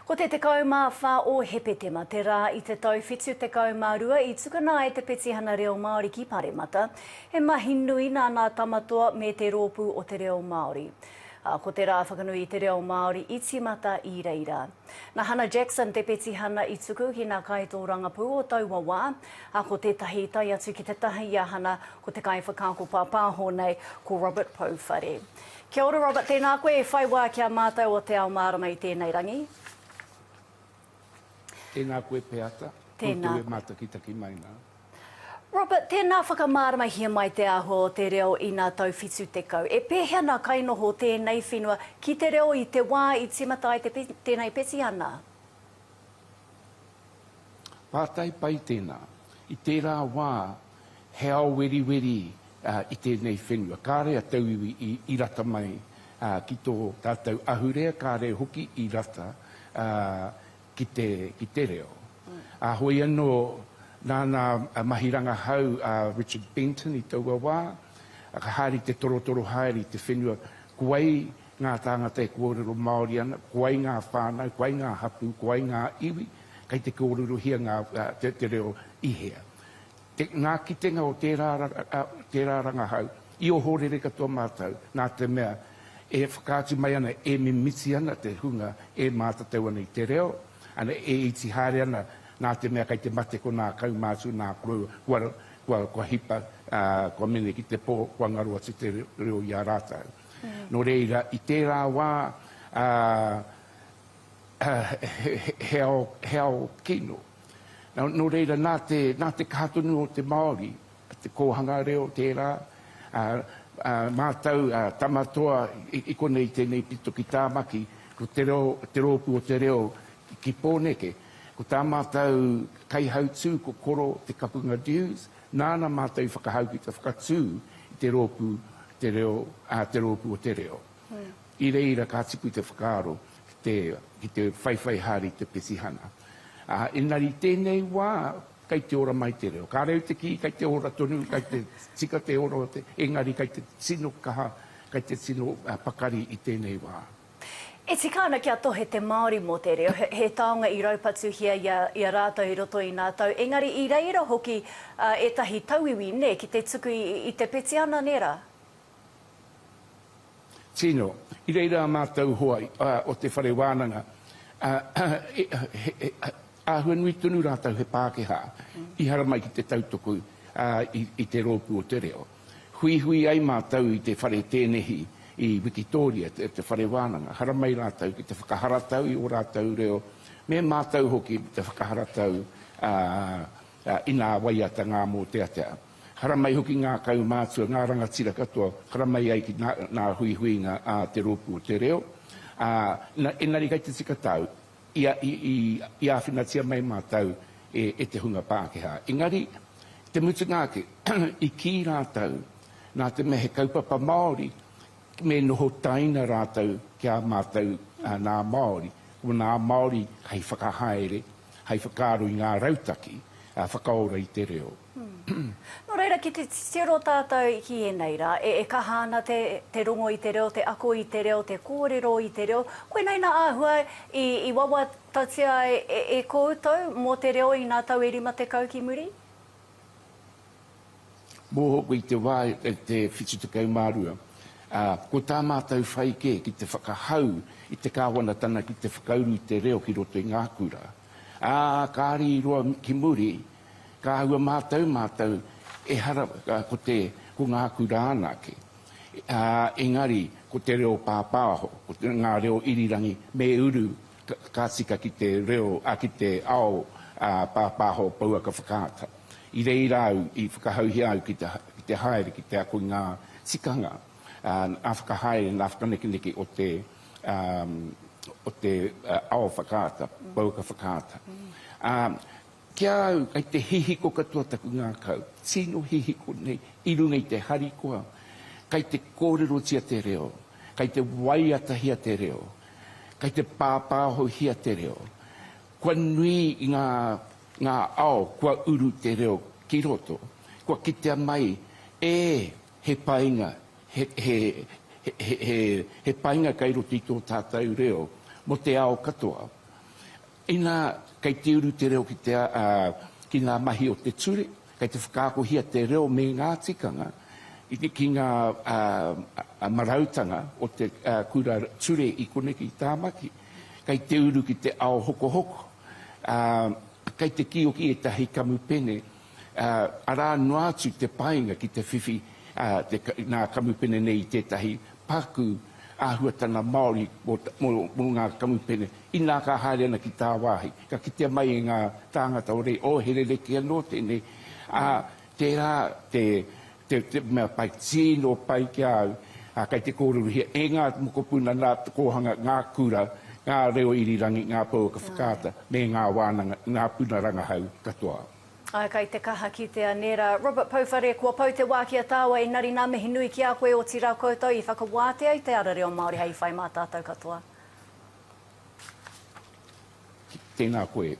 Ko te 14 o Hepetema te rā i te tau 72 i tukuna ai te petihana reo Māori ki Paremata, he mahi nui nā Nā Tamatoa me te Rōpū o Te Reo Māori. Ā, ko te rā whakanui i te reo Māori i tīmata i reira. Nā Hana Jackson te petihana i tuku ki nā kaitōrangapū o taua wā, ā, ko tētahi i tae atu ki te taha i a Hana ko te kaiwhakaako pāpāho nei, ko Robert Pouwhare. Kia ora Robert, tēnā koe e whai wā ki a mātou o Te Ao Mārama i tēnei rangi. Tēnā koe Peata, Tēnā koutou e mātakitaki mai nā. Robert, tēnā whakamāramahia mai te āhua o te reo i nā tau 70. E pēhea nā kainoho o tēnei whenua ki te reo i te wā i tīmata ai te tēnei petihana? Pātai pai tēnā. I tērā wā, he ao weriweri i tēnei whenua. Kāre a tauiwi i rata mai ki tō tātou ahurea, kāre hoki i rata ki te reo. Ā, hoi anō, nāna mahi rangahau a Richard Benton i taua wā, ka haere i te torotoro haere i te whenua, ko wai ngā tāngata e kōrero Māori ana, ko wai ngā whānau, ko wai ngā hapū, ko wai ngā iwi, kei te kōrerohia ngā, te reo i hea. Te, ngā kitenga o tērā, tērā rangahau, i ohorere katoa mātou, nā te mea, e whakaatu mai ana, e mimiti ana te hunga e mātatau ana i te reo, ana, e iti haere ana, nā te mea kei te mate ko nā kaumātua, nā koroua, kua, kua, kua hipa, ā, kua mene ki te pō, kua ngaro atu te reo i a rātou. Nō reira, i tērā wā, ā, he ao, he ao kino. Nō reira, nā te, nā te kaha tonu o te Māori, te kōhanga reo tērā, ā, ā, mātou, ā, Tamatoa i, i konei i tēnei pito ki Tāmaki, ko te reo, te rōpū o te reo ki Pōneke. Ko tā mātou kaihautū ko Koro Te Kapunga Dewes, nāna mātou i whakahau ki te whakatū i te rōpū te reo, ā, te rōpū o te reo. I reira ka tipu te whakaaro ki te, ki te whaiwhai haere i te petihana. Ā, engari i tēnei wā, kei te ora mai te reo. Kāre au te kī, kei te ora tonu, kei te tika te ora o te, engari kei te tino kaha, kei te tino pakari i tēnei wā. E tika ana kia tohe te Māori mō te reo, he taonga i raupatuhia i a, i a rātou i roto i nā tau, engari i reira hoki ētahi tauiwi, nē, ki te tuku i, i te petihana, nē rā? Tino. I reira ā mātou hoa o te whare wānanga, āhua nui tonu rātou he Pākehā i haramai ki te tautoko i te rōpū o te reo. Huihui ai mātou i te whare tēnehi i Wikitōria, te whare wānanga. Haramai rātou ki te whakaharatau i ō rātou reo, me mātou hoki te whakaharatau inā waiata ngā mōteatea. Haramai hoki ngā kaumātua, ngā rangatira katoa, haramai ai ki ngā huihuinga a te rōpū o te reo, ā, engari kei te tika tāu, i, i, i āwhinatia mai mātou e, e te hunga Pākehā. Engari, te mutunga ake, i kī rātou, nā te mea he kaupapa Māori, me noho taina rātou ki a mātou nā Māori, ko nā Māori hei whakahaere, hei whakaaro i ngā rautaki whakaora i te reo. Nō reira, ki te titiro tātou ki ēnei rā, e kaha ana te te rongo i te reo, te ako i te reo, te kōrero i te reo, koinei nā āhua i wawatatia ai e koutou mō te reo i nā tau e 50 ki muri? Mō i te wā i te 72, ā, ko tā mātou whai kē ki te whakahau i te kāwanatanga ki te whakauru i te reo ki roto i ngā kura. Ā, kāre i roa ki muri, ka āhua mātau mātou ehara ko te, ko ngā kura anake, ā, engari ko te reo pāpāho, ko te, ngā reo irirangi me uru ka tika ki te reo, ā, ki te ao pāpāho pouaka whakaata. I reira au, i whakahauhia au ki te, ki te haere, ki te ako i ngā tikanga, ā, ngā whakahaere, ngā whakanekeneke o te, ā, o te ao whakaata, pouaka whakaata. Ā, ki a au, kei te hihiko katoa taku ngākau, tino hihiko nei, i runga i te harikoa, kei te kōrerotia te reo, kei te waiatahia te reo, kei te pāpāhohia te reo. Kua nui i ngā, ngā ao kua uru te reo ki roto, kua kitea mai, e, he painga, he, he, he, he, he painga kei roto i tō tātou reo mō te ao katoa. Inā kei te uru te reo ki te, ā, ki ngā mahi o te ture, kei te whakaakohia te reo me ngā tikanga ki ngā marautanga o te kura ture i konei ki Tāmaki, kei te uru ki te ao hokohoko, ā, kei te kī hoki ētahi kamupene, ā, arā noa atu te painga ki te whiwhi te, ngā kamupene nei i tētahi paku āhuatanga Māori mō, mō, mō ngā kamupene, inā ka haere ana ki tāwāhi, ka kitea mai e ngā tāngata o rei, oh, he rerekē anō tēnei, ā, tērā te, te, te mea pai, tino pai ki a au, ā, kei te kōrerohia e ngā mokopuna, ngā kōhanga, ngā kura, ngā reo irirangi, ngā pouaka whakaata, me ngā wānanga, ngā puna rangahau katoa. Āe, kai te kaha kitea, nē rā. Robert Pouwhare, kua pau te wā ki a tāua, engari nā mihi nui ki a koe, otirā koutou i whakawātea i te ara reo Māori hei whai mā tātou katoa. Tēnā koe.